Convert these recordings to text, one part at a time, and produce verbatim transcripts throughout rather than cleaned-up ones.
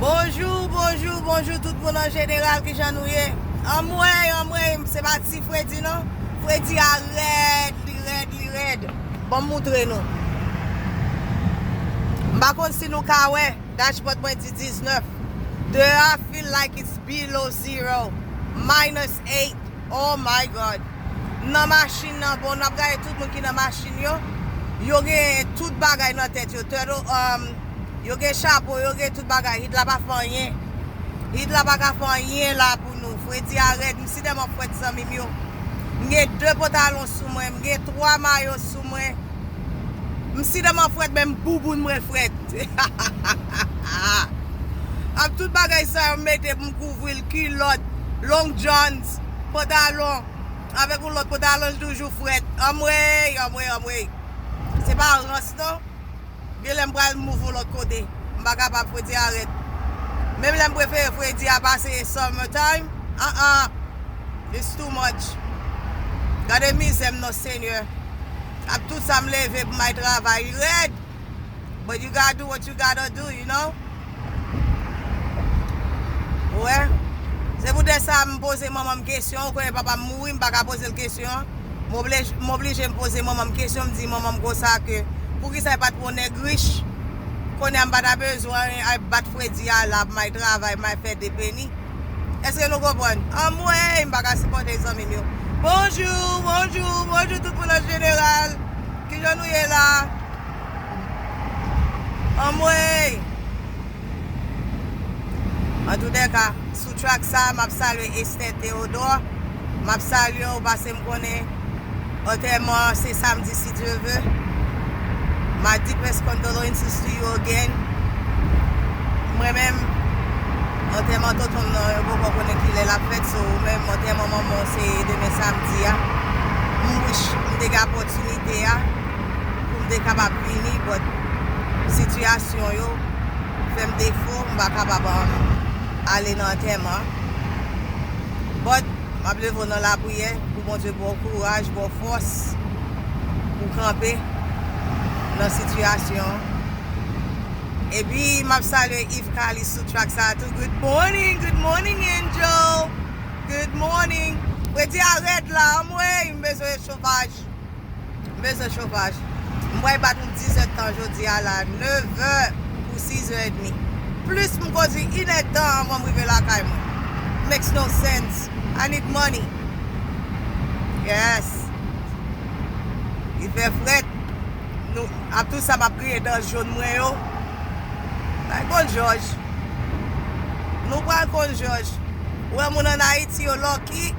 Bonjou, bonjou, bonjou tout moun an jeneral, kijan nou ye? Anmwey, anmwey, se pa ti fredi non. Fredi a rèd, li rèd, li rèd. Bon, m moutre nou. M pa konn si nou ka wè, dashboard mwen di diznèf. Deyò a feel like it's below zero. Minus eight. Oh my God. Nan machin nan, bon, n ap gade tout moun ki nan machin yo. Yo gen tout bagay nan tèt yo. Turtle, um, yo gen chapo, yo gen tout bagay. Hit la pa fè anyen. Hit la pa ka fè anyen la pou nou. Fredi a rèd. M si tèlman frèt, zanmi m yo. M gen de pantalon sou mwen. M gen twa mayo sou mwen. M si tèlman frèt, menm bouboun mwen frèt. Ak tout bagay sa yo m mete pou m kouvri l, kilòt, long johns, pantalon, avèk yon lòt pantalon, m toujou frèt. Anmwey, anmwey, anmwey. Se pa rans non. Gen lè m pral move yon lòt kote. M pa kapab, fredi a rèd. Menm lè m prefere fredi a pase summer time. An an. It's too much. Gade mizè m non, Senyè. Ak tout sa m leve pou m al travay, li rèd. But you gotta do what you gotta do, you know? Ou wè? Se poutèt sa m poze manman m kesyon, ou konnen papa m mouri, m pa ka poze l kesyon an. M oblij-, m oblije m poze manman m kesyon, m di manman m konsa ke poukisa l pa t pran yon nèg rich? Kounye a m pa ta bezwen al bat fredi a la, pou m al travay, pou m al fè de peni. Èske nou konprann? Anmwey, m pa ka sipòte zanmi m yo. Bonjou, bonjou, bonjou tout moun an jeneral. Kijan nou ye la? Anmwey! Antoudèka, sou track sa, m ap salye Esther Theodore. M ap salye w, paske m konnen antèman an se samdi, si Dye ve. My deepest condolences to you again. Mwen menm, antèman tonton m nan, yo poko konnen kilè l ap fèt, so ou menm, antèman manman w se demen samdi a. M wish m te gen opòtinite a pou m te kapab vini, but sitiyasyon yo fè m defo, m pa kapab, um, ale nan antèman. But m ap leve w nan lapriyè pou Bondye ba w kouraj, ba w fòs pou kanpe nan sitiyasyon an. Epi m ap salye Yves Calis sou track sa a tou. Good morning, good morning, Angel. Good morning. Fredi a rèd la, anmwey, m bezwen chofaj. M bezwen chofaj. M pral bat yon dizèdtan jodi a la, nevè pou sizè edmi. Plis m kondui inèdtan anvan m rive lakay mwen. Makes no sense. I need money. Yes. Li fè frèt. Nou, ak tout sa m ap griye dan jòn mwen yo. Bay konn Jòj. Nou pral konn Jòj. Ou wè moun ann Ayiti yo lucky.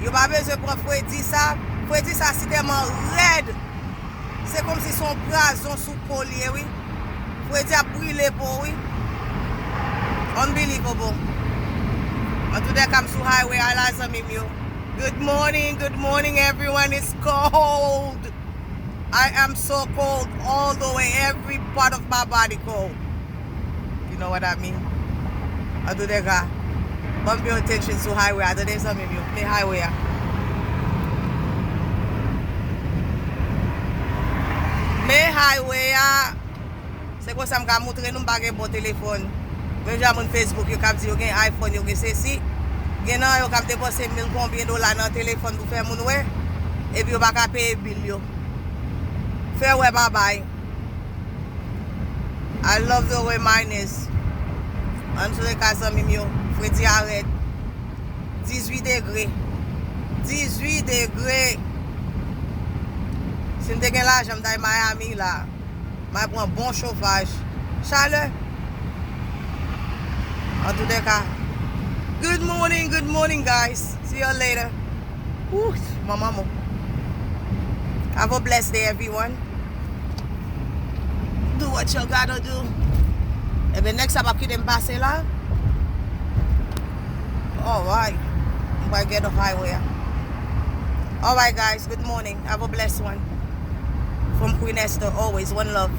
Yo pa bezwen pran fredi sa. Fredi sa si tèlman rèd. Se kòmsi se yon pwazon sou po l ye, wi. Fredi ap brile po, wi. Unbelievable. Antoudèka, m sou highway a la, zanmi m yo. Good morning, good morning, everyone. It's cold. I am so cold all the way. Every part of my body cold. You know what I mean? Antoudèka, ban m pay attention sou highway a. Tande, zanmi m yo. Men highway a. Men highway a. Se konsa m ka montre nou m pa gen bon telefòn. Menm jan moun Facebook yo k ap di yo gen iPhone, yo gen sesi. Gen nan yo k ap depanse mil konbyen dola nan telefòn pou fè moun wè. Epi yo pa ka peye bil yo. Fè wè pa bay. I love the way mine is. Antouleka, zanmi m yo, fredi a rèd. Dizuit degre. Dizuit degre. Si m te gen lajan, m t al Miami la. M al pran bon chofaj. Chalè. Antouleka. Good morning, good morning, guys. See you later. Ooh, manman mo. Have a blessed day, everyone. Do what you gotta do. Ebyen, nèg sa p ap kite m pase la. Alright. M pral get off highway a. Alright, guys. Good morning. Have a blessed one. From Queen Esther, always one love.